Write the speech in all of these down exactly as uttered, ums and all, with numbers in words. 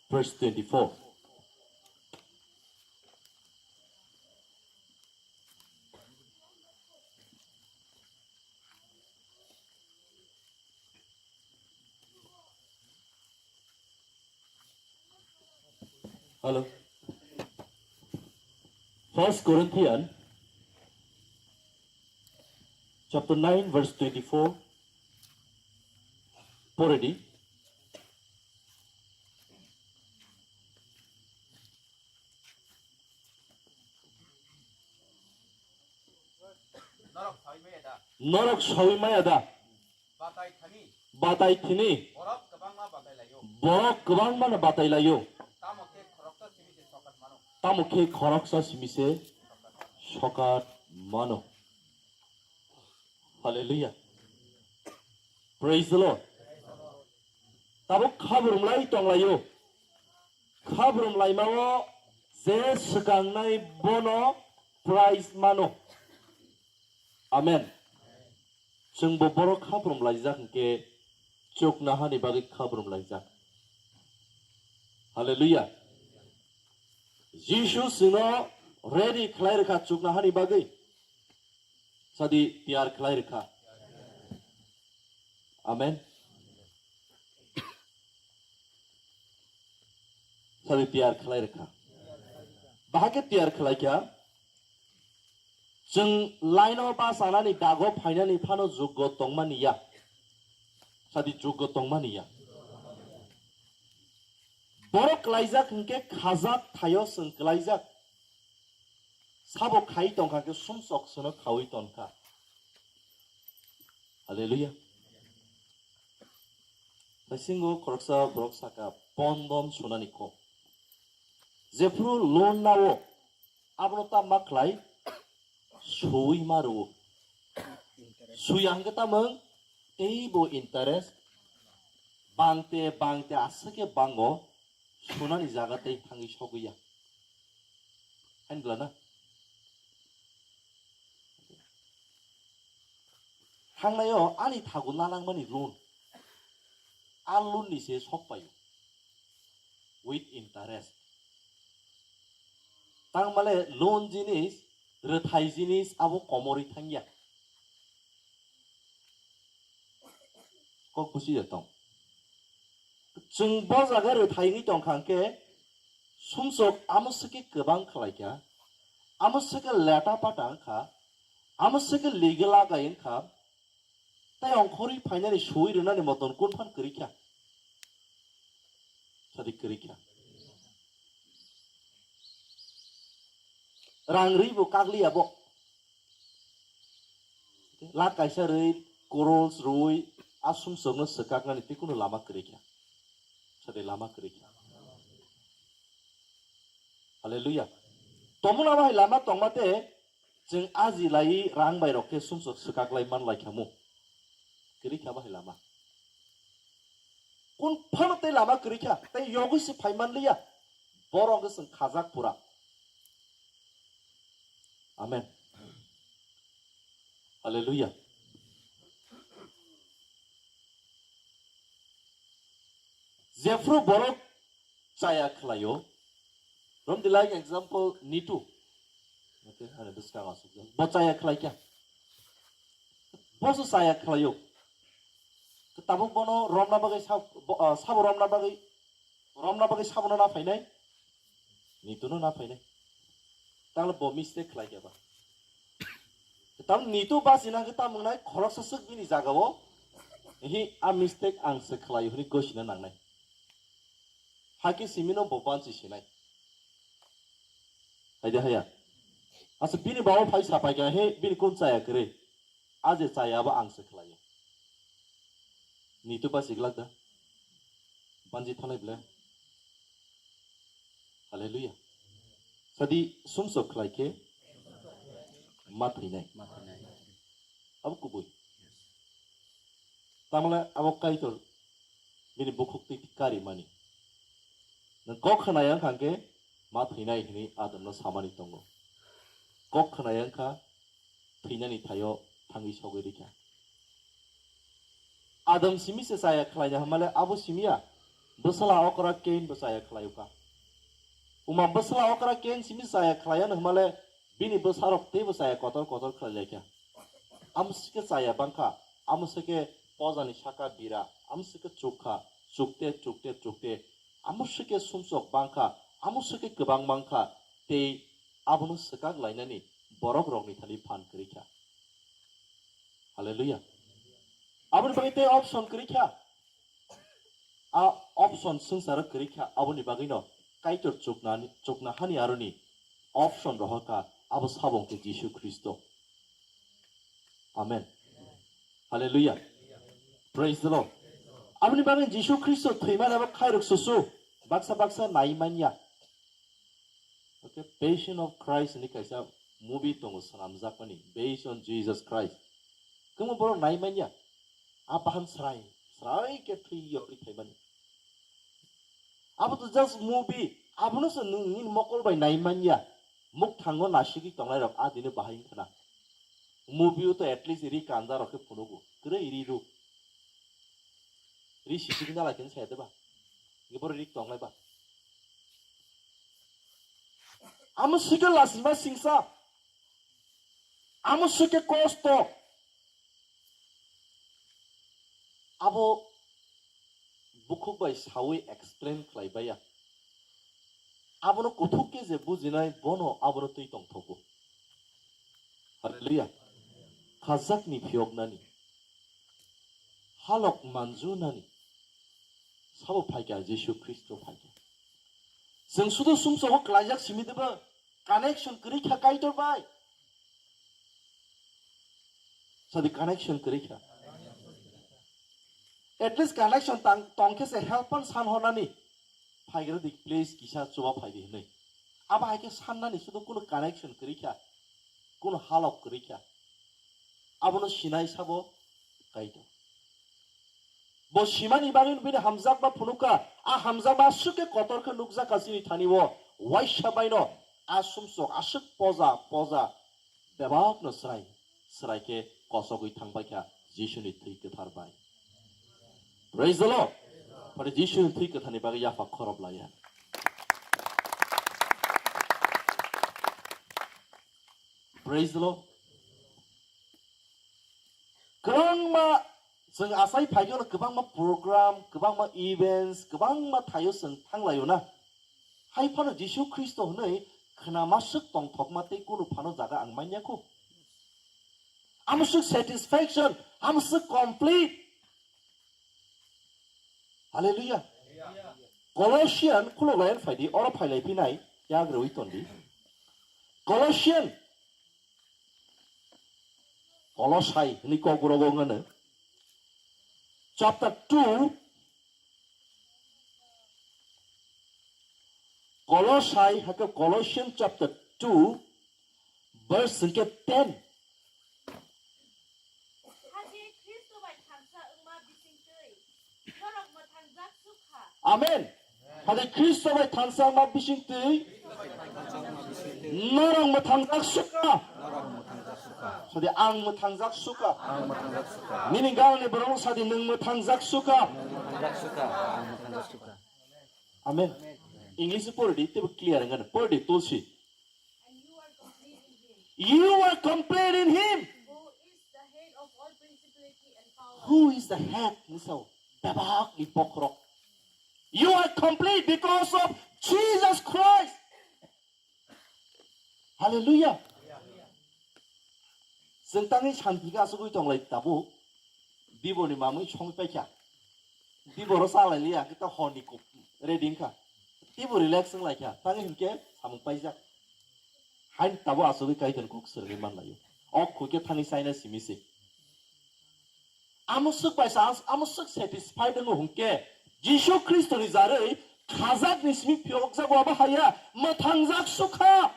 verse twenty-four. Hello. First Corinthians chapter nine, verse twenty-four. Pore di. Norok sawi maya da. Norok sawi maya da. Batai thani. Batai thini. Borok kwbangma batai laio. Borok kwbangma no batai laio. Tamo khe khoroksa simi se sokat mano. Tamo khe khoroksa simi se sokat mano. Hallelujah. Praise the Lord. Tabuk khabrum lai tong laio. Khabrum laimao je swkangnai bono prize mano. Amen. Chwngbo borok khabrum laijak hwnkhe chuknahani bagwi khabrum laijak. Hallelujah. Jisu chwngno ready khlai rwkha chuknahani bagwi. Sadi tiyar khlai rwkha. Amen. Sadi tiyar khlai rwkha. Bahai khe tiyar khlai kha. Chwng laino bachanani dago phainani phano juggo tongmani ya. Sadi juggo tongmani ya. Borok klaijak hwnkhe khajak thaio chwng klaijak. Sabo khai tongkha khe sumsok sono khaui tonkha. Hallelujah. Bisingo khoroksa borok saka pondon sunani kok. Jephru loan nao abono ta ma khlai sui ma rwo. Sui ang khe tamung teibo interest bangte bangte aswk khe bango sunani jaga tei thangwi sogwi ya. Hain bwla na? Thangnaio ani thago nanangmani loan. A loan ni se sok paio. With interest. Tangmale loan jinis, rwthai jinis abo komorwi thangya. Kok busi ya tong. Chwng bo jaga rwthai wngwi tongkha hwnkhe sumsok amo swkhe kwbang khlaikha, amo swkhe leta pata wngkha, amo swkhe legal agai wngkha, tei ongkhorwi phainani sui rwnani moton kun phan kwrwikha? Sadi kwrwikha. Rang rwi bo kakliya bo. Lakh kaisa rwi, crores rwi, a sumsokno swkaknani tei kunu lama kwrwikha. Sadi lama kwrwikha. Hallelujah. Tomung lama hai lama tongma tei chwng aji lai rang bai rok khe sumsok swkak lai man lai khamu. Kwrwikha bahai lama. Kun phano tei lama kwrwikha, tei yogwi se phai man liya. Borok wngkhe chwng khajak pura. Amen. Hallelujah. Jephru borok chaya khlaio. From the like example, Nitu. Okay, ano bwskang asuk. Bo chaya khlaikha. Bo se chaya khlaio. Tabuk bono romna bagwi sab-, bo, ah, sabo romna bagwi, romna bagwi sabono na phainai? Nituno na phainai. Tangla bo mistake khlaikha ba. Tam nitu basi nang tam nai khoroksa swk bini jagao. Hi a mistake ang se khlai hwnwi gosina nangnai. Hakhe simino bo bansi sinai. Haide haya. Asa bini bawa phai sapai kha he bini kun chaya kwrwi. A je chaya abo ang se khlaio. Nitu basi glak da. Banji thanai ble. Hallelujah. Sadi sumsok khlai khe ma thwinai. Ma thwinai. Abo kubui. Tamle abo Kaitor bini bukhuk twi kari mani. Nang kok khna yang kha khe ma thwinai hwnwi Adamno samani tongo. Kok khna yang kha thwinani thaio thangwi sogwi rikha. Adam simi se chaya khlaina hamale abo simiya. Bwsala okra Kain bo chaya khlai kha. Uma bwsala okra Kain simi chaya khlai ano hwnmale bini bwsarok teibo chaya kotor kotor khlai lai kha. Amo sike chaya bangkha, amo sike pojani saka bira, amo sike chukha, chukte, chukte, chukte, amo sike sumsok bangkha, amo sike kwbang bangkha, tei abono swkak lainani borok rokni thani phan kwrwi kha. Hallelujah. Aboni bagwi tei option kwrwi kha. A option swngcharo kwrwi kha, aboni bagwino Kaitor chuknani, chukna hani aroni option rohor kha, abo sabo hwnkhe Jisu Khristo. Amen. Hallelujah. Praise the Lord. Aboni bagwi Jisu Khristo thwimani abo khairok susu baksa baksa nai manya. Okay, Passion of Christ ni kaisa movie tongo swnamjakmani, based on Jesus Christ. Kwma borok nai manya, a bahan srai, srai khe thwi yogwi thaimani. Abo to just movie, abono se nwng nini mokol bai nai manya. Muk thango nasigwi tongnai rok a dino bahai wngkhana. Movie o to at least ri kanja rok khe phunugo, kwrwi ri ru. Ri sisik nala khe saya deba. Ngi boro ri tongnai ba. Amo sike lasima singsa. Amo sike kosto. Abo bukhuk bai sawi explain khlai baya. Abono kuthuk khe je bujinai bono abono twi tongthogo. Hallelujah. Khajakni phiyoknani. Halok manjunani. Sabo phaikha Jisu Khristo phaikha. Chwng sudo sumsogo klaijak simi deba connection kwrwi kha Kaitor bai. Sadi connection kwrwi kha. At least connection tang tongkhe se help pan san honani. Phaigra di please kisa chuba phai di hinwi. Abo hai khe sannani sudo kuno connection kwrwi kha. Kuno halok kwrwi kha. Abono sinai sabo Kaitor. Bo simani bagwi bini hamjakma phunukha, a hamjakma aswk khe kotor khe nukjakha chini thani-o, waisa baino a sumsok aswk poja poja bebakno srai srai khe kosogwi thangbaikha Jisuni thwi kwthar bai. Praise the Lord. Phare Jisuni thwi kwtharni bagwi yapha khorob laiya. Praise the Lord. Kwbangma chwng asai phaikhe kwbangma program, kwbangma events, kwbangma thaio chwng thanglaio na. Hai phano Jisu Khristo hwnwi khnamaswk tongthokma tei kunu phano jaga ang manya kho. Amswk satisfaction, amswk complete. Hallelujah. Colossian khulok lai phaidi, oro phailai phinai, yagrwi tondi. Colossian, Kolosai hwnwi kokborok wng ano. Chapter two, Kolosai, hakhe Colossians chapter two, verse hwnkhe ten. Hakhe Khristo bai thansa wngma bisingtwi norok mwthangjak sukha. Amen. Hadi Khristo bai thansa wngma bisingtwi norok mwthangjak sukha. Hadi ang mwthangjak sukha. Nini galni borok sadi nwng mwthangjak sukha. Amen. English pori di, tebo clear wngkha. Pori di, Tulsi. And you are complete in him. You are complete in him. Who is the head of all principality and power. Who is the head? Ni sao, bebak ni bokhorok. You are complete because of Jesus Christ. Hallelujah. Chwng tangwi santi khe asugwi tonglai tabuk. Diboni mamwi songwi paikha. Diboro salai liya, kita horni kok ready wngkha. Tibo relax wng laikha, tangwi hinkhe samung paijak. Hain tabo asugwi Kaitorni kok swrwngwi manlaio. Ok khuikhe thangwi chaina simi se. Amoswk bai sa, amoswk satisfied wngo hwnkhe, Jisu Khristoni jarwi khajakni simi phiyokjak wabo haya, mwthangjak sukha.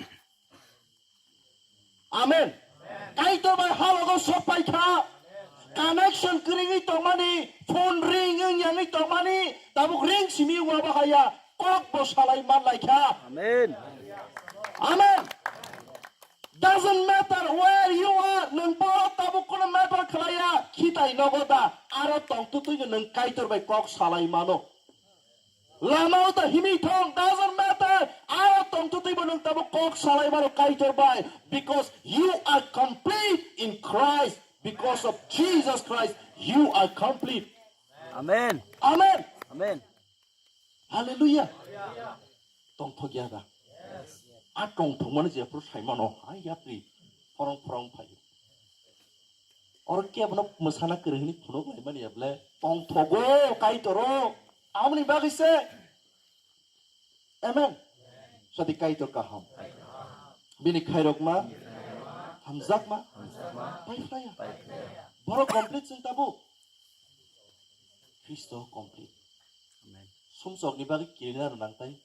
Amen. Kaitor bai halogo sok paikha. Connection kwrwngwi tongmani, phone ring wng yangwi tongmani, tabuk ring simi wabo haya, kok bo salai man laikha. Amen. Amen. Doesn't matter where you are, nwng borok tabuk kono matter khlaiya, khitai nogo da, aro tongtwtwino nwng Kaitor bai kok salai mano. Lama o ta himwi thong, doesn't matter. Aro tongtwtwi bo nwng tabuk kok salai mano Kaitor bai, because you are complete in Christ. Because of Jesus Christ, you are complete. Amen. Amen. Amen. Hallelujah. Tongthok ya da. A tongthok mano je phuru sai mano, hai yapri phorong phorong phai. Oro kebono mwsana kwrwi hwnwi phunuk lai mani ya ble. Tongthogo Kaitoro. Amoni bagwi se. Amen. Sadi Kaitor kaham. Bini khairokma, hamjakma, paiphlaya. Borok complete chwng tabuk. Khristo complete. Amen. Sumsokni bagwi kirina rwnang tai.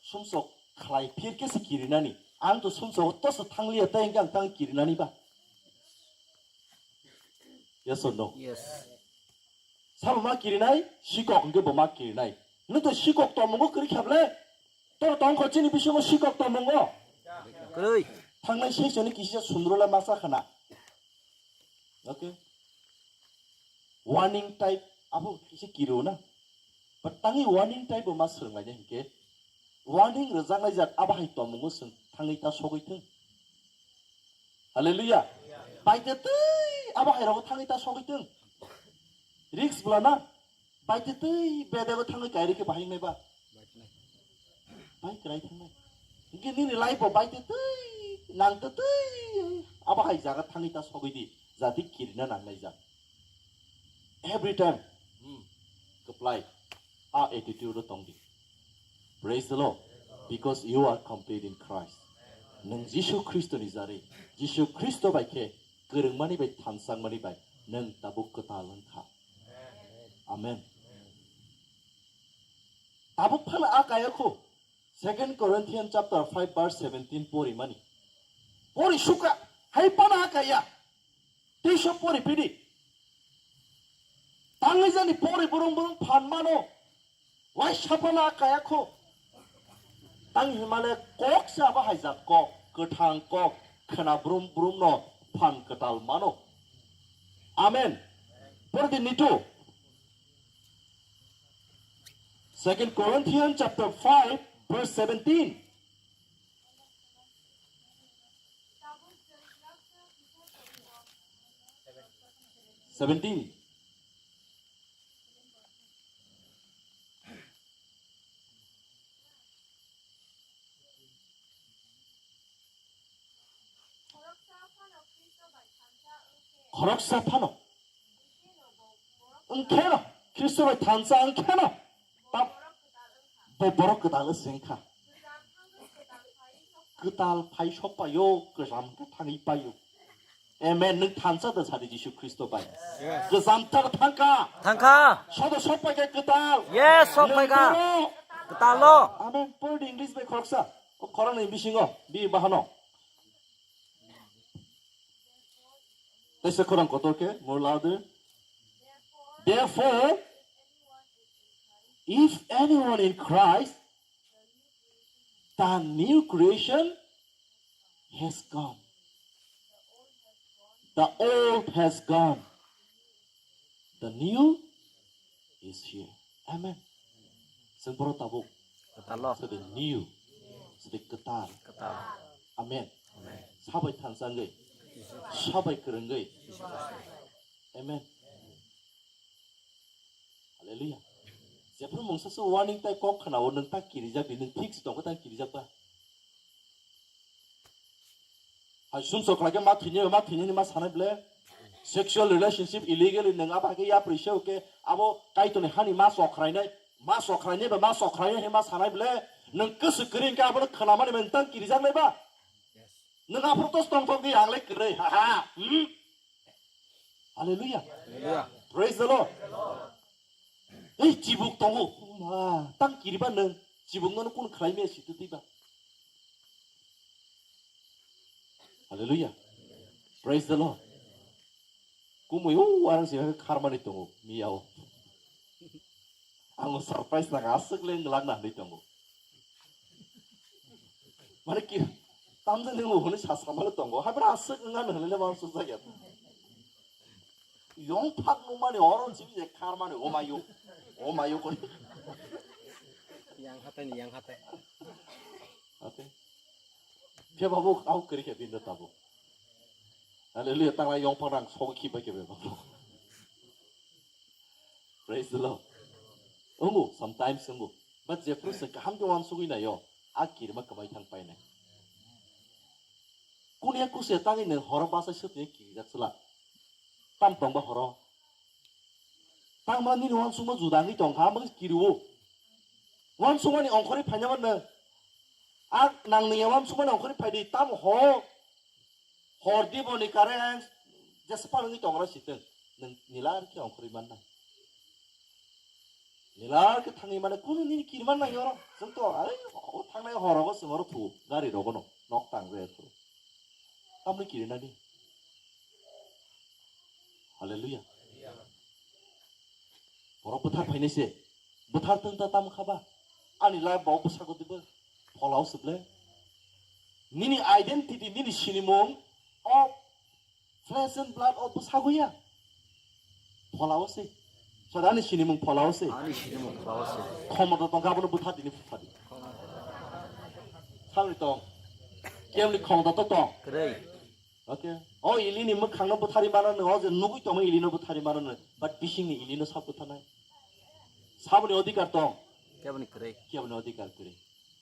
Sumsok khlai phir khe se kirinani. Ang to sumsok tosa thangliya tai hwnkhe ang tang kirinani ba. Yes or no? Yes. Sabo ma kirinai, sikok hwnkhe bo ma kirinai. Nwng to sikok tongmungo kwrwi kha ble? Toro tongkho chini bisingo sikok tongmungo? Kwrwi. Thangnai session ni kisa sundrula masa khana. Okay. Warning type abo kisa kiro na. But tangi warning type bo ma swrwnglainai hinkhe. Warning rwjaknai jat abo hai tongmungo chwng thangwi ta sogwi thung. Hallelujah. Baitwi twi abo hai rogo thangwi ta sogwi thung. Risk bwla na. Baitwi twi bedego thangwi kairi khe bahai wngnai ba. Bai kwrai thangnai. Hinkhe nini life o baitwi twi nangtwi twi abo hai jaga thangwi ta sogwi di. Jati kirina nangnai jak. Every time. Hmm. Kwplai. A attitude o tong di. Praise the Lord. Because you are complete in Christ. Nwng Jisu Khristo ni jari. Jisu Khristo bai khe kwrwngmani bai thansa wngmani bai nwng tabuk kwtal wng kha. Amen. Tabuk phano a kaya kho. Second Corinthians chapter five verse seventeen pori mani. Pori sukha. Hai phano a kaya. Teiso pori pidi. Tangwi jani pori burung burung phan mano. Wai saphana kaya kho. Tang himale kok se abo haijak kok, kwthang kok, khwna brum brum no phan kwtal mano. Amen. Pori di nitu. Second Corinthians chapter five verse seventeen. Seventeen. Khoroksa phano. Wngkheno, Khristo bai thansa wngkheno, ta-, bo borok kwtal se wngkha. Kwtal phai sok paio, kwjam khe thangwi paio. Amen. Nwng thansa da sadi Jisu Khristo bai. Yes. Kwjam ta thangkha. Thangkha. Sodo sok pai khe kwtal. Yes, sok pai kha. Kwtal lo. Amen. Pori di English bai khoroksa. O khorang ni bisingo, bi bahano. Teisa khorang kotor khe, more louder. Therefore, if anyone in Christ, the new creation has come. The old has gone. The new is here. Amen. Chwng borok tabuk. Kwtal lo. Sadi new. Sadi kwtal. Kwtal. Amen. Amen. Sabai thansa wngwi. Sabai kwrwngwi. Amen. Hallelujah. Jephru mungsa se warning tai kok khna o nwng ta kirijak di, nwng thik se tongkha ta kirijak ba. Hai sumsok khlai khe ma thwinai, ma thwinai ni ma sanai ble. Sexual relationship illegally nwng abo hai khe yapri se o khe abo Kaitorni hani ma sokrainai, ma sokrainai ba ma sokrainai hai ma sanai ble. Nwng kwswk kwrwi hwnkhe abono khwnamani bai nwng tang kirijaknai ba? Nwng aphuru tos tongthok di, ang le kwrwi, ha ha. Hmm? Hallelujah. Hallelujah. Praise the Lord. Ei chibuk tongo. Ma, tang kiriba nwng chibuk nono kun khlai maya si twtwi ba. Hallelujah. Praise the Lord. Kumui o arang si kharmani tongo miyao. Ang surprise nang aswk le nglak na hwnwi tongo. Mane ki tamjani o hwnwi sa samalo tongo. Hai bra aswk ngan hwnwi le ma sujak ya. Yong phak nungmani oro simi je kharmani o mayo. O mayo kori. Yang hatai ni yang hatai. Ate. Khe babu au kiri khe bindo tabu. Hallelujah, tang lai yong pang rang sogi khibai khe babu. Praise the Lord. Ongo, sometimes ongo. But Jeffrey se kaham ke wan sugui na yo. A kirma kamai thang pai nai. Kunia kuse tangi ne horo basa sut ne kiri jak sula. Tam tong ba horo. Tang ma nini wan suma juda ngi tong kha ma kiri wo. Wan suma ni ongkhori phanya man ne. A nang ni wan suma ni ongkhori phai di tam ho. Hor di boni kare ang jesa pal ngi tong ra siteng. Nang nila ar ki ongkhori man na. Nila ke thangwi mane kunu nini kirman nang yoro. Jeng to ai o thangnai horo go sumaro thu gari rogo no nok tang re thu. Tamni kiri nani. Hallelujah. Borok bwthar phainai se. Bwthar tong ta tam khaba. Ani life bo bwsago dibo. Pholao sible. Nini identity nini sinimung o Flesh and blood o bwsago ya. Pholao se. Sodani sinimung pholao se. Ani sinimung pholao se. Khomota tongkha abono bwtha dini bwtha di. Sabri tong. Kemni khomota to tong. Kwrwi. Okay. O ilini mwkhangno bwthari mano no, o je nugui tongma ilino bwthari mano no. But bisingni ilino sab bwthanai. Saboni odhikar tong. Keboni kwrwi. Keboni odhikar kwrwi.